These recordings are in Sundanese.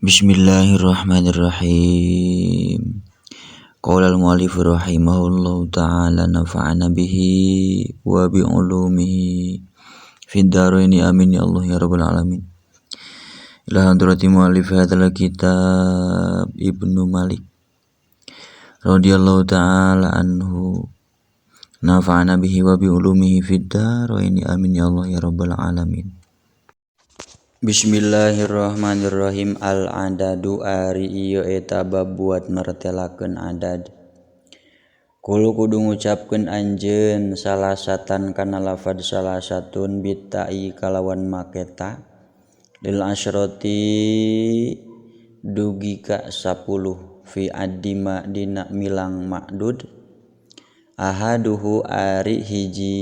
Bismillahirrahmanirrahim. Qala al-mu'allif rahimahullahu ta'ala nafa'ana bihi wa bi ulumihi fid dharaini amin ya Allah ya rabbal alamin. Ila hadrati mu'allif hadzal kitab Ibnu Malik radhiyallahu ta'ala anhu nafa'ana bihi wa bi ulumihi fid dharaini amin ya Allah ya rabbal alamin. Bismillahirrahmanirrahim. Al-adadu ari ieu eta bab buat mertelakeun adad. Kulu kudu ngucapkeun anjeun salasatan kana lafad salasatun bitai kalawan maketa lil asyrati dugi ka 10 fi addima dina milang ma'dud ahaduhu ari hiji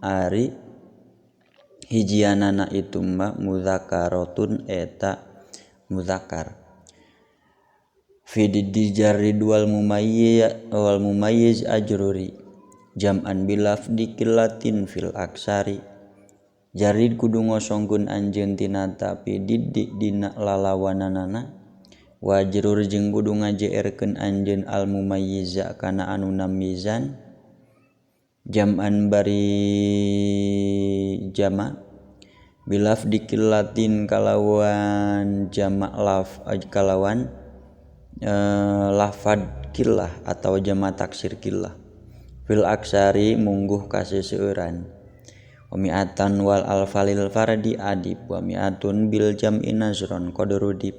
ari hijianana itu ma mudzakaratun eta mudzakar fi dijarri wal mumayyiz wal mumayyiz ajruri jam'an bilafdi killatin fil aksari jarid kudu ngosongkeun anjeun tina tapi didik dina lalawananana wajrur jeung kudu ngajeerkeun anjeun al mumayyiza kana anu namyizan jam'an bari jama bilaf dikillatin kalawan jama laf kalawan lafad killah atau jama taksir killah fil aksari mungguh kaseseueuran wa mi'atan wal alfalil fardi adib wa mi'atun bil jam'i nazron qadrudib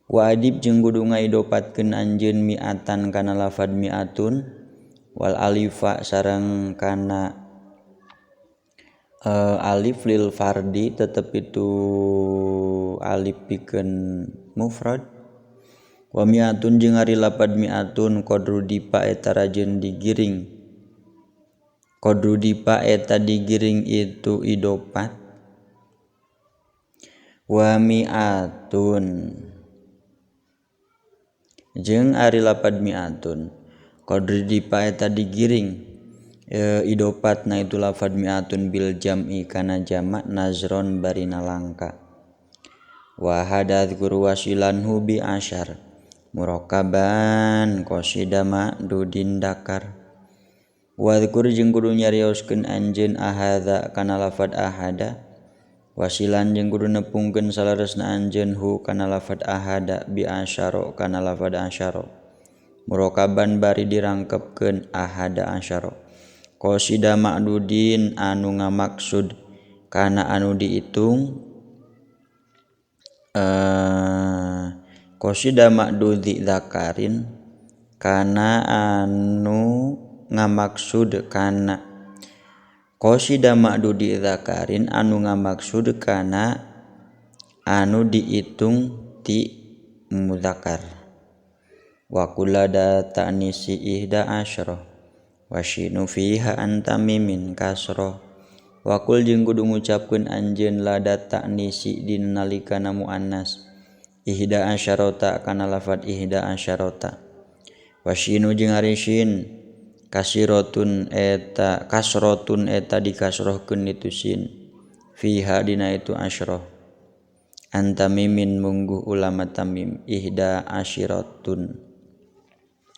wa adib jeung kudu ngaidopatkeun anjeun mi'atan kana lafad mi'atun wal alifa sareng kana alif lil fardi tetep itu alif pikeun mufrad wa mi'atun jeung ari lapad mi'atun qadru dipa eta rajeun digiring qadru dipa eta digiring itu idopat wa mi'atun jeung ari lapad mi'atun qadri dipa eta digiring idopat na itu lafad mi'atun bil jam'i kana jamak nazron barina langka wa hadadzkur wasilanhu bi asyar murakaban qasida ma'dudin dakar wadhkur jeung kudu nyarioskeun anjeun ahadza kana lafad ahada wasilan jeung kudu nepungkeun saleresna anjeun hu kana lafad ahada bi asyara kana lafad asyara murakaban bari dirangkepkeun ahada asyara qasida ma'dudin anu ngamaksud kana anu diitung qasida ma'dudi dzakarin kana anu ngamaksud kana qasida ma'dudi dzakarin anu ngamaksud kana anu diitung ti mudzakkar wa kullada ta'nisi ihda asyra wa syinu fiha antamimin kasra wa kul jeung kudu ngucapkeun anjeun lada ta'nisi dina nalikana muannas ihda asyarata kana lafad ihda asyarata wa syinu jeung ari syin kasiratun eta kasratun eta dikasrohkeun itu sin fiha dina itu asyrah antamimin mungguh ulama tamim ihda asyiratun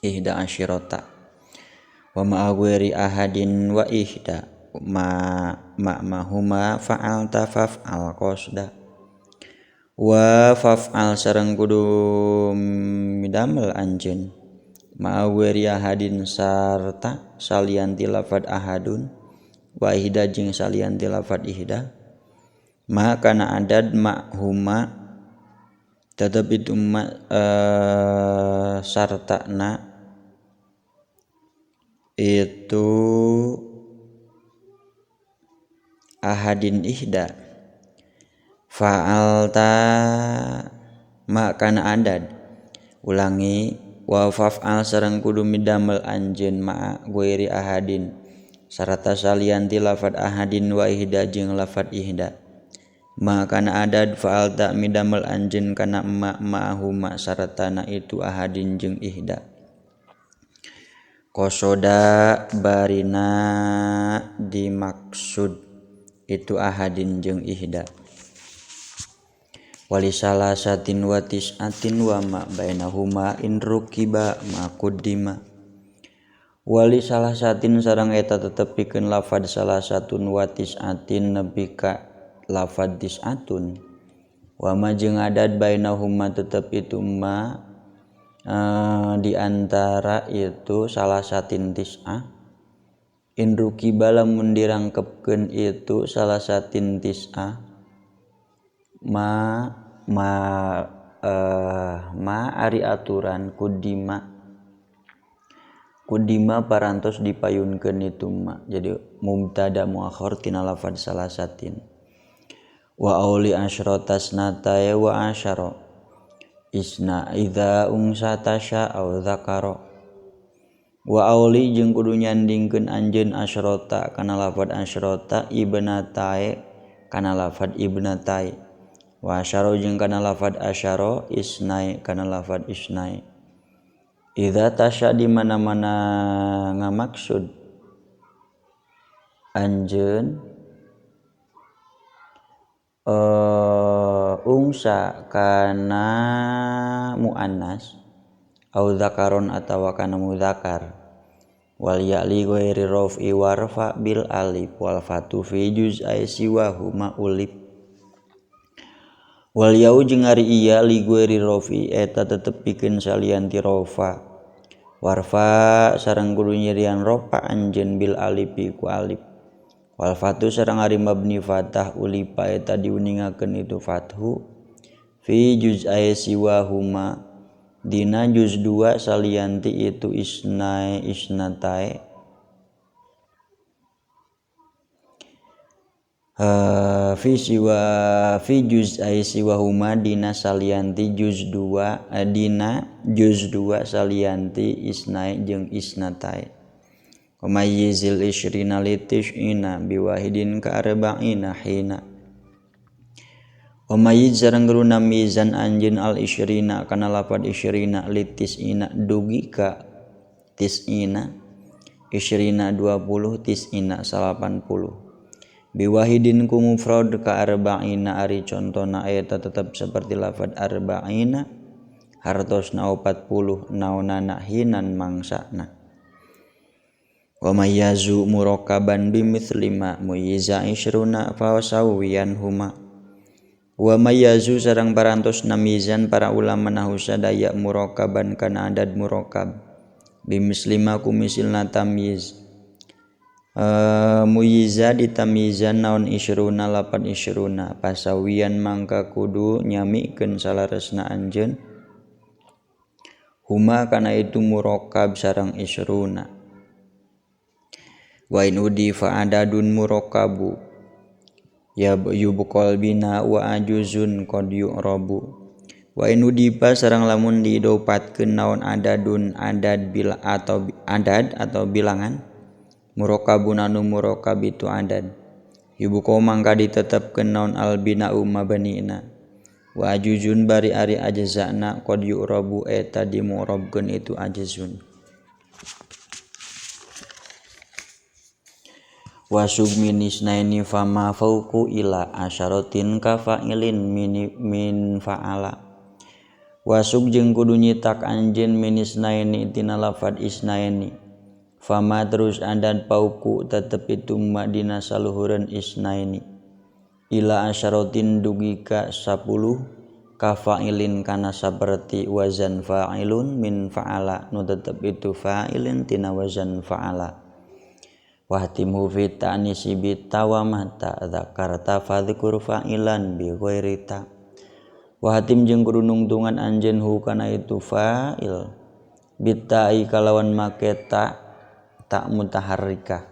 ihda asyirata wa ma'agwiri ahadin wa ihda ma ma'mahuma fa'alta faf'al qasda wa faf'al sareng kudu midamel anjeun ma'agwiri ahadin sarta salian ti lafad ahadun wa ihda jeung salian ti lafad ihda ma kana adad ma'huma tetep itu ma sartana itu ahadin ihda fa'alta ma kana adad ulangi wa faf'al sareng kudu midamel anjeun ma ghairi ahadin sarta salian ti lafad ahadin wa ihda jeung lafad ihda ma kana adad fa'alta midamel anjeun kana ma ma'ahuma sartana itu ahadin jeung ihda qasoda barina dimaksud itu ahadin jeung ihda. Wali salasatin wa tis'atin wa ma bainahuma in rukiba ma kuddima. Wali salasatin sareng eta tetep pikeun lafad salasatun wa tis'atin nepi ka lafad tis'atun. Wa ma jeung adad bainahuma tetep itu ma di antara itu salasatin tis'ah. In rukiba lamun dirangkepkeun itu salasatin tis'ah ma ma ma ari aturan kudima kudima parantos dipayunkeun itu ma. Jadi mubtada muakhir tina lafad salasatin. Wa auli asyratas nataya wa asyara isna idza unsa tasya au dzakara. Wa auli jeung kudu nyandingkeun anjeun asyrata kana lafad asyrata ibnatae kana lafad ibnatae. Wa asyara jeung kana lafad asyara isnai kana lafad isnai. Idza tasya di mana-mana ngamaksud anjeun ungsa kana muannas au dzakaron atawa kana mudzakkar. Wal ya'li ghairi raf'i warfa bil alif wal fatu fi juz'ai siwahu ma ulif. Wal yau jeung ari iya li ghairi raf'i eta tetep pikeun salian ti rafa. Warfa sareng kudu nyirian rafa anjeun bil alifi ku alif. Wal fatu sareng ari mabni fathah ulifa eta diuningakeun itu fathu fi juz'ai siwahuma dina juz 2 salianti itu isnai isnatae. Fi siwa fi juz'ai siwahuma dina salianti juz 2 dina juz 2 salianti isnai jeung isnatae. Umayyizil isrina litis'ina biwahidin ka arba'ina hina. Umayyiz sareng geruna mizan anjeun al isrina kana lafad isrina litis'ina dugi ka tis'ina isrina 20 tis'ina 80. Biwahidin ku mufrad ka arba'ina ari contona eta tetep seperti lafad arba'ina hartosna 40 naonana hinan mangsana. Wa mayyazu murakaban bimithli ma muyyiza isruna fa sawiyan huma. Wa mayyazu sareng parantos namizan para ulama nahu sadaya murakaban kana adad murakab bimithli ma kumisilna tamyiz. Muyyiza ditamyizan naon isruna lapan isruna pasawiyan mangka kudu nyamikeun salaresna anjeun huma kana itu murakab sareng isruna. Wa in udifa adadun murakabu ya yubqal bina wa ajuzun qad yu'rabu. Wa in udifa sareng lamun didopatkeun naon adadun adad bila atau adad atau bilangan murakabun anu murakab itu adad yubqa mangka ditetepkeun naon al bina'u mabniina wa ajuzun bari ari ajzana qad yu'rabu eta dimu'rabkeun itu ajzun. Wasug minisnaini fama fauqu ila asyaratin ka fa'ilin min fa'ala. Wasug jeung kudu nyitak anjeun minisnaini tina lafad isnaini fama terus adad pauku tetep itu ma dina saluhureun isnaini ila asyaratin dugi ka 10 ka fa'ilin kana saperti wazan fa'ilun min fa'ala nu tetep itu fa'ilin tina wazan fa'ala. Wahtimhu fi ta'nisi bi tawamata dzakarta fadhkur fa'ilan bi ghairi ta. Wahtim jeung kudu nungtungan anjeun hu kana itu fa'il bitai kalawan make ta ta mutaharrikah.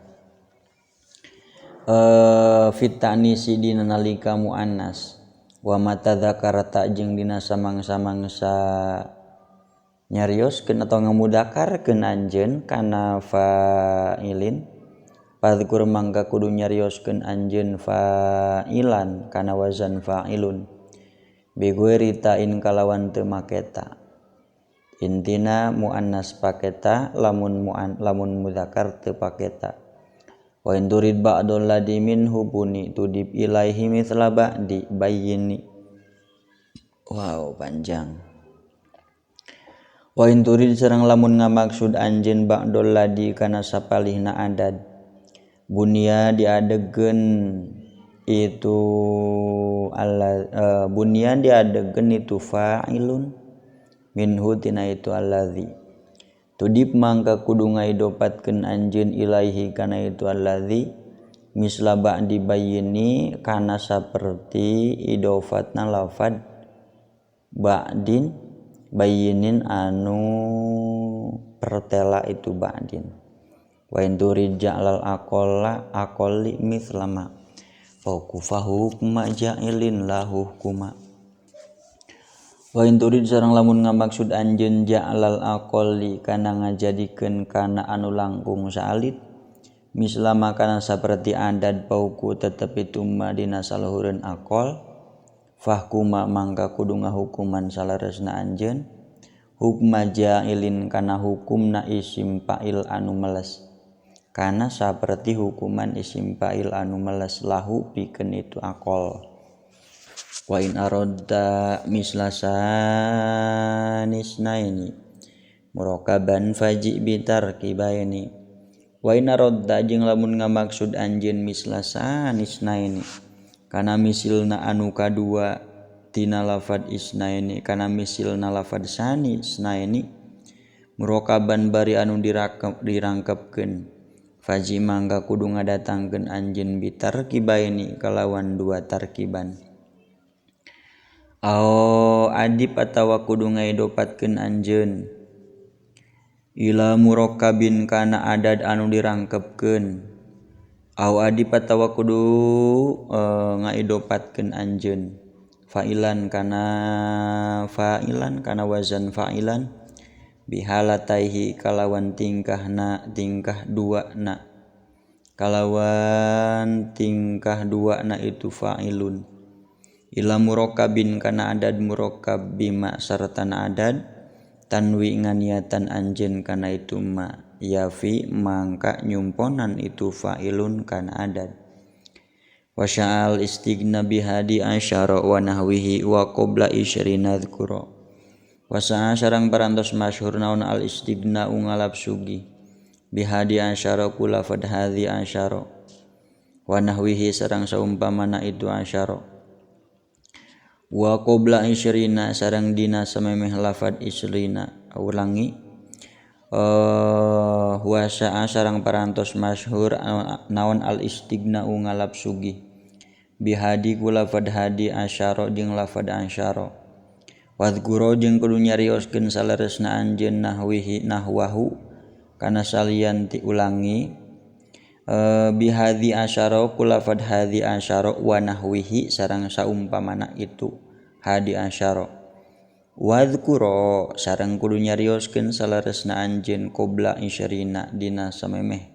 Fi ta'nisi dina nalika muannas wa mata dzakarta jeung dina samang-samangsa nyarioskeun atau ngamudakarkeun anjeun kana fa'ilin fadhkur mangka kudu nyarioskeun anjeun fa'ilan kana wazan fa'ilun bi ghairi ta'in kalawan teu make ta. Intina muannas pake ta lamun lamun mudzakkar teu pake ta. Wa in turid ba'dul ladhi minhu buni tudib ilaihi mithla ba'di bayyini. Wow, panjang. Wa in turid sareng lamun ngamaksud anjeun ba'dol ladi kana sapalihna adad bunya diadegkeun itu alla bunya diadegkeun itu fa'ilun minhu tina itu alladzi tudip mangka kudu ngaidopatkeun anjeun ilaihi kana itu alladzi misla ba'di bayyini kana saperti idofatna lafad ba'din bayyinin anu pertela itu ba'din. Wa in turid ja'lal aqalla aqalli mislama fauqufa hukma ja'ilin lahu hukma. Wa in turid sareng lamun ngamaksud anjeun ja'lal aqalli kana ngajadikeun kana anu langkung saalit mislama kana saperti adad pauku tetep itu ma dina saluhureun aqal fahkuma mangka kudu ngahukuman salaresna anjeun hukma ja'ilin kana hukumna isim fa'il anu meles kana saperti hukuman isim fa'il anu meles lahu pikeun itu aqal. Wa in aradta misla sanisnaini murakaban faji bitarkibaini. Wa in aradta jeung lamun ngamaksud anjeun misla sanisnaini kana misilna anu kadua tina lafad isnaini kana misilna lafad sanisnaini murakaban bari anu dirangkepkeun faji mangka kudu ngadatangkeun anjeun bitarkibaini kalawan dua tarkiban. Ao adib atawa kudu ngaidopatkeun anjeun ila murakkabin kana adad anu dirangkepkeun. Au adib atawa kudu ngaidopatkeun anjeun fa'ilan kana wazan fa'ilan bihalataihi kalawan tingkahna tingkah dua na kalawan tingkah dua na itu fa'ilun ila murakkabin kana adad murakkab bima sartana adad tanwi nganiatan anjeun kana itu ma yafi mangka nyumponan itu fa'ilun kana adad. Wa sya'al istighna bihadi asyara wa nahwihi wa qabla isyrina dzkura. Wa sa'a sareng parantos masyhur naon al istighna ngalap sugi bihadi asyara kula fad hadhi asyara wa nahwihi sareng saumpamana itu asyara wa qabla isyrina sareng dina samemeh lafad isrina. Ulangi wa sa'a sareng parantos masyhur naon al istighna ngalap sugih bihadi ku lafad hadi asyara jeung lafad asyara wadhkura jeung kudu nyarioskeun saleresna anjeun nahwihi nahwahu kana salian ti ulangi bihadi asyara ku lafad hadi asyara wa nahwihi sareng saumpamana itu hadi asyara wadhkura sareng kudu nyarioskeun saleresna anjeun qabla isyrina dina samemeh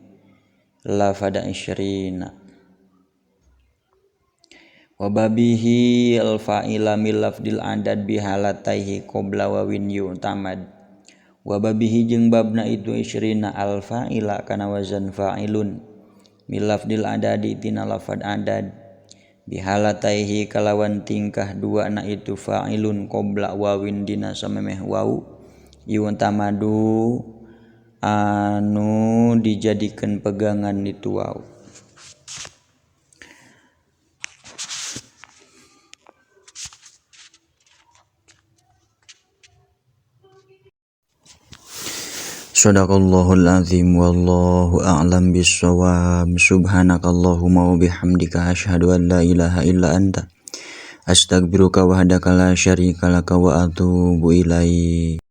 lafada isyrina. Wa babihi al fa'ila mil lafdil adad bihalataihi qabla wawin yu'tamad. Wa babihi jeung babna itu isyrina al fa'ila kana wazan fa'ilun mil lafdil adadi tina lafad adad bihalataihi kalawan tingkah dua na itu fa'ilun qabla wawin dina samemeh wau yu'tamadu anu dijadikeun pegangan itu wau. Shadaqallahul azim wallahu a'lam bissawab. Subhanakallahumma wa bihamdika asyhadu an la ilaha illa anta astaghfiruka wahdaka la syarika laka wa atubu ilaik.